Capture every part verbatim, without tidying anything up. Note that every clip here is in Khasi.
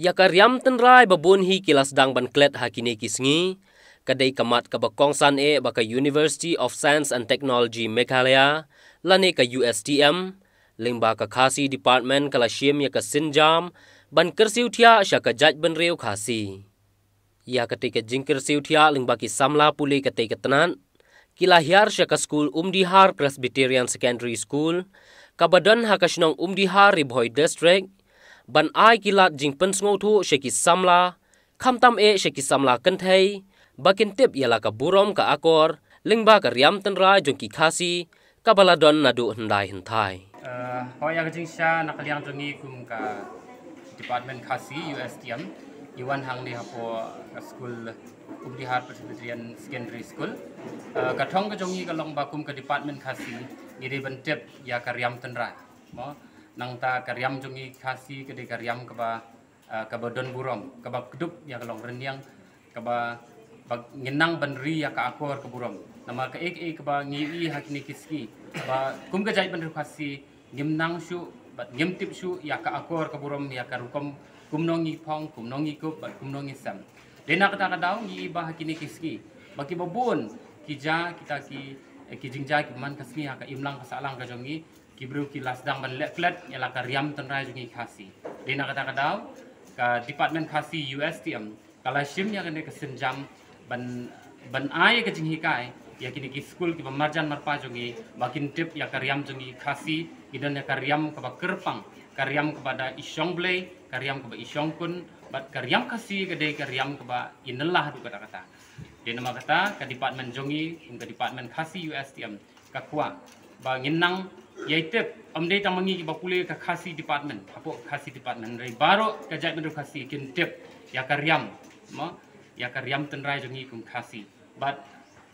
Ïa ka riam tynrai ba bun hi ki la sdang ban klet ha kine ki sngi, ka dei ka mat kaba kongsan eh ba ka University of Science and Technology Meghalaya, lane ka U S T M, lyngba ka Khasi Department ka la shim ïa ka sienjam ban kyrsiew thiah sha ka jaitbynriew Khasi. Ïa katei ka jingkyrsiew thiah lyngba ki samla pule katei ka tnat, ki la hiar sha ka skul Umdihar Presbyterian Secondary School, kaba don ha ka shnong Umdihar, Ri Bhoi District, ban ai ki lad jingpynsngewthuh sha ki samla, khamtam eh sha ki samla kynthei, ba kin tip ïa la ka burom ka akor lyngba ka riam tynrai jong ki Khasi, kaba la don naduh hyndai hynthai. Uh, hoi ïa ka jingshisha na ka liang jong ngi kum ka Department Khasi U S T M, ngi wan hangne hapoh ka skul Umdihar Presbyterian Secondary School. Uh, ka thong ka jong ngi ka long ba kum ka Department Khasi ngi dei ban tip ïa ka riam tynrai. Mo, nangta ka riam jong ngi Khasi ka dei ka riam kaba, ah, kaba don burom, kaba kdup ïa ka long rynïeng, kaba, ba ngin nang ban ri ïa ka akor ka burom. Namar ka ek ek kaba ngi i ha kine ki sngi, ba kum ka jaitbynriew Khasi ngim nang shuh bad ngim tip shuh ïa ka akor ka burom, ïa ka rukom kumno ngi phong, kumno ngi kup bad kumno ngi sem. Dei na kata ka daw ngi i ba ha kine ki sngi ba kiba bun ki ja kita ki, eh, ki jingjia ki man ka sngi ha ka imlang ka sahlang ka jong ngi, ki briew ki la sdang ban leh klet ïa la ka riam tynrai jong ngi Khasi. Dei na kata ka daw ka Department Khasi U S T M ka la shim ïa kane ka sienjam ban, ban ai ka jinghikai ïa kine ki skul kiba marjan marpa jong ngi ba kin tip ïa ka riam jong ngi Khasi, ki don ïa ka riam kaba kyrpang, ka riam kaba da i shong Blei, ka riam kaba i shong khun, bad ka riam Khasi ka dei ka riam kaba i nylla haduh katta katta. Dei namar kata ka department jong ngi kum ka Department Khasi U S T M ka kwah ba ngin nang ïai tip, ym dei tang ma ngi kiba pule ka Khasi Department, hapoh Khasi Department, hynrei baroh ka jaitbynriew Khasi kin tip ïa ka riam, mo, ïa ka riam tynrai jong ngi kum Khasi. Bad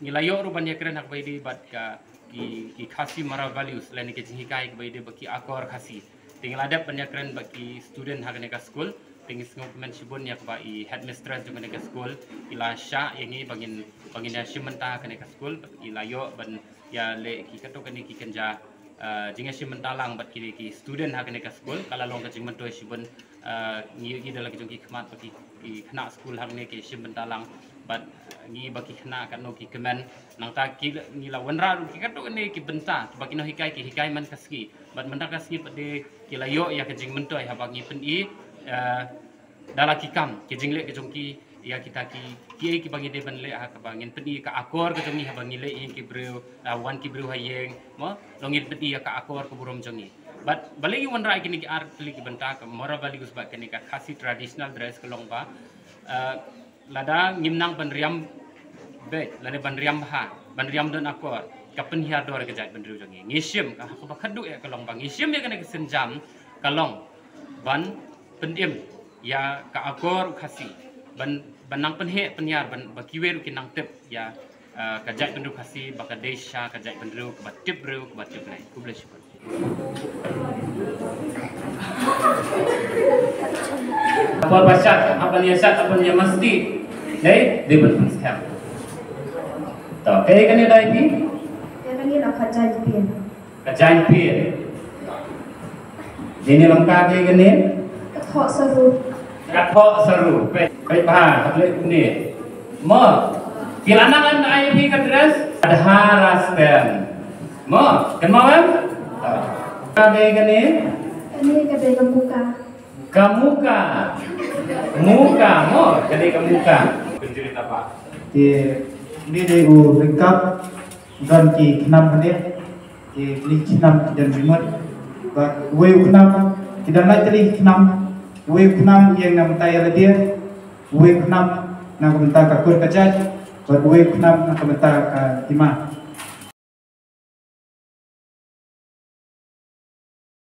ngi la ïoh ruh ban ïakren ha kaba ïadei bad ka, ki, ki Khasi moral values lane ki jinghikai kaba ïadei bad ki akor Khasi. Te ngi la dep ban ïakren bad ki student ha kane ka skul. Te ngi sngewkmen shibun ïa kaba i headmistress jong kane ka skul i la shah ïa ngi ba ngin, ba ngin ïashim bynta ha kane ka skul. I la ïoh ban ïaleh ki katto katne ki kynja, ah, jingïashim bynta lang bad ki, ki student ha kane ka skul. Ka la long ka jingmyntoi shibun, ah, ngi ïohi da la ki jong ki khmat ba ki, ki khynnah skul hangne ki shim bynta lang bad, ah, ngi ba ki khynnah katno ki kmen. Nangta ki, ngi la wanrah ruh ki katto katne ki bynta ba ki nonghikai ki hikai man ka sngi. Bad mynta ka sngi pat de ki la ïoh ïa ka jingmyntoi haba ngi pyni, eh, da la ki kam, ki jingleh ki jong ki ïa kita ki, kiei kiba ngi dei ban leh ha kaba ngin pyni ka akor ka jong ngi haba ngi leh ïing ki briew, ah, wan ki briew ha ïing, mo, long ngin pyni ïa ka akor ka burom jong ngi. Bad balei ngi wanrah ïa kine ki ar tylli ki bynta, ka moral values bad kane ka Khasi traditional dress ka long ba, eh, lada ngim nang ban riam beit, lada ban riam bha, ban riam don akor, ka pynhiar dor ïa ka jaitbynriew jong ngi. Ngi shim ka ha kaba khadduh ïa ka long ba ngi shim ïa kane ka sienjam ka long ban pynim ïa ka akor Khasi, ban, ban nang pynheh pynhiar ban ba kiwei ruh kin nang tip ïa, eh, ka jaitbynriew Khasi ba ka dei shisha ka jaitbynriew kaba tip briew kaba tip Blei. Khublei shibun. Haba ba shad, haba ban ïa shad, haba ban ïa masti. Dei, dei ban pynskhem. To, kaei kane dei phi? Ïa kane la ka jaiñpien. Ka jaiñpien. Dei ne long ka kaei kane? Ka thoh saru. Ka thoh saru. Peit, peit bha, ha kane. Mo, ki la nang ai phi ka dress? Adha ra stem. Mo, kynmaw em? Ka dei kane? Kane ka dei ka muka. Ka muka. Muka, mo, ka dei ka muka. Te, ni dei u ryngkat, don ki khnam kane. Ki, ki khnam ki don jingmut. Bad uwei u khnam, ki don lai tylli ki khnam. Uwei u khnam ïeng na bynta ïa lade. Uwei u khnam na ka bynta ka kur ka jait. Bad uwei u khnam na ka bynta ka hima.